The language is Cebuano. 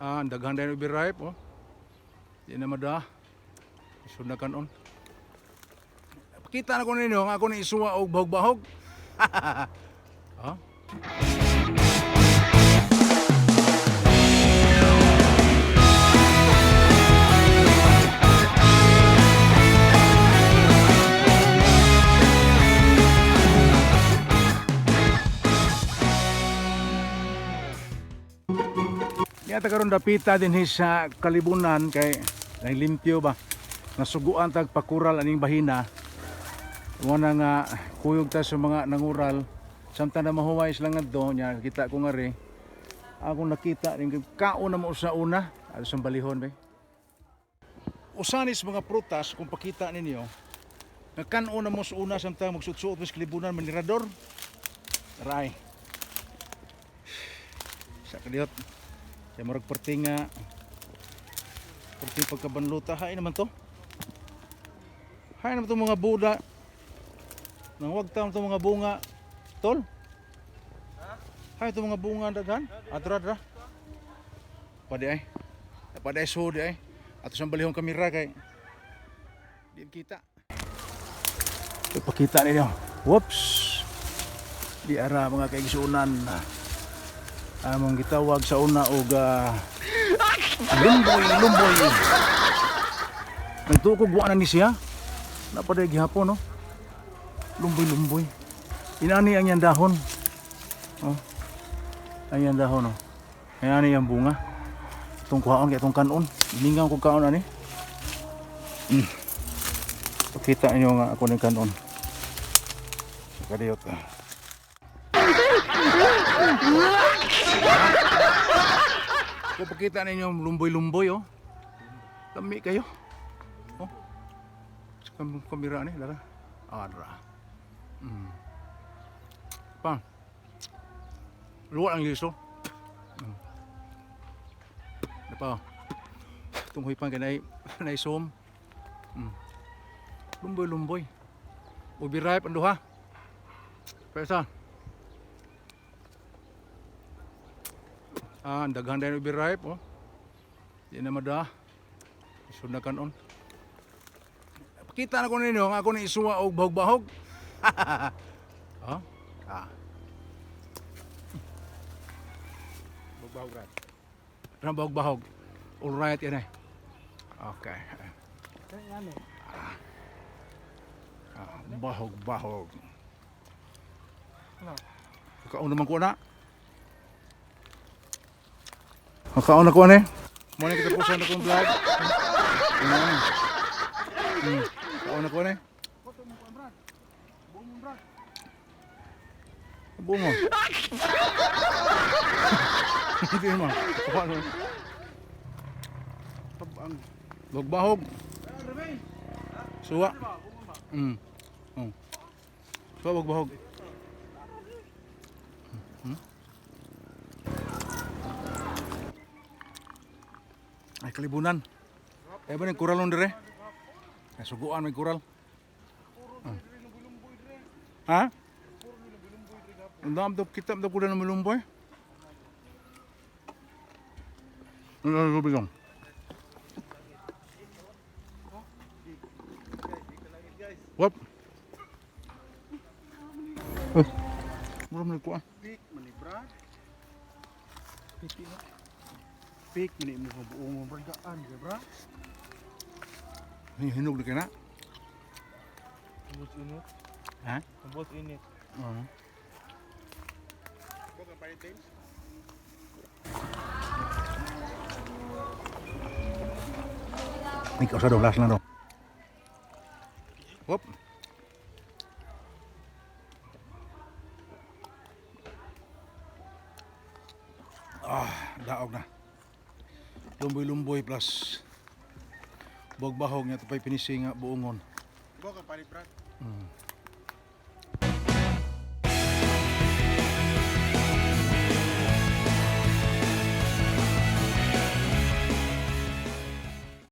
Ah, daghan dahil ube ripe oh. Di na mada. Isod na kanon. Pakita na ko ninyo nga ako ni isuwa og bahog-bahog. Ha? Niya ta karon dapita dinhi sa kalibunan kay nang limpyo ba. Nasuguan tag pakural aning bahina. Mo na nga kuyog ta sa mga nangural. Samtang na mahuway sila ngadto nya kita ko nga ri. Akong nakita ning kaon na mo sa una ato sa balihon be. Usanis mga prutas kung pakita ninyo nga kan-on na mo sa una samtang magsuot-suot mo sa kalibunan manirador. Ray. Sa kadiyot. Kaya murag perting nga perting pagkabanluta hain naman to. Hain naman to mga buda. Nang wag taon to mga bunga. Tol. Hain to mga bunga daghan. Adra adra. Pwede ay. Pwede ay sud ay. Ato sa balihong kamera kay di kita. Ipakita ninyo. Whoops. Di ara mga kaigsunan among gitawag sa una og lumboy lumboy. Nagtukog wa na ni siya. Napaday gihapon no. Lumboy lumboy. Inani ang iyang dahon. Oh. Ang iyang dahon oh. Inani ang bunga. Itong kuhaon kay itong kanon. Mingaw kog kaon ani. Pakita ninyo nga ako ng kanon. Kadiyot. Kung pakita ninyo ang lumboy-lumboy oh. Lami kayo. Oh. Sa kamera ni, lara. Adra. Pa. Luwa ang liso. Pa. Tunghoy pa kay nay som. Lumboy-lumboy. Ubi ripe ang duha. Pesa. Ah, ang daghan dahil ubi ripe oh. Di na mada. Isod na kanon. Pakita na ko ninyo nga ako ni isuwa og bahog-bahog. Ha? Ah. Bahog brad. Parang bahog-bahog. All right yan eh. Okay. Ah, bahog-bahog. Kaon naman ko na. Kaon na ko na eh. Muna kita po sa akong vlog. Kaon na ko na eh. Bungo. Hindi mo. Paano? Tabang. Bahog-bahog. Suwa. Suwa bahog-bahog. Ay kalibunan. Ay ba ning kuralon dire? Ay suguan may kural. Ha? Ang dam daw kita daw kuda ng malumboy. Ano ang tubig lang? Wap. Eh, mura man ko ah. Pik man ni brad. Pik ni. Pik man ni mo buong mo brad gaan kay brad. Hinog na kina. Tubos init. Ha? Tubos init. Oo. Ko ka palit James. Ikaw sa daw, last lang daw. Wop. Ah, daog na. Lumboy-lumboy plus bogbahog nga ito pa'y pinisi nga buongon. Ko ka palit brad.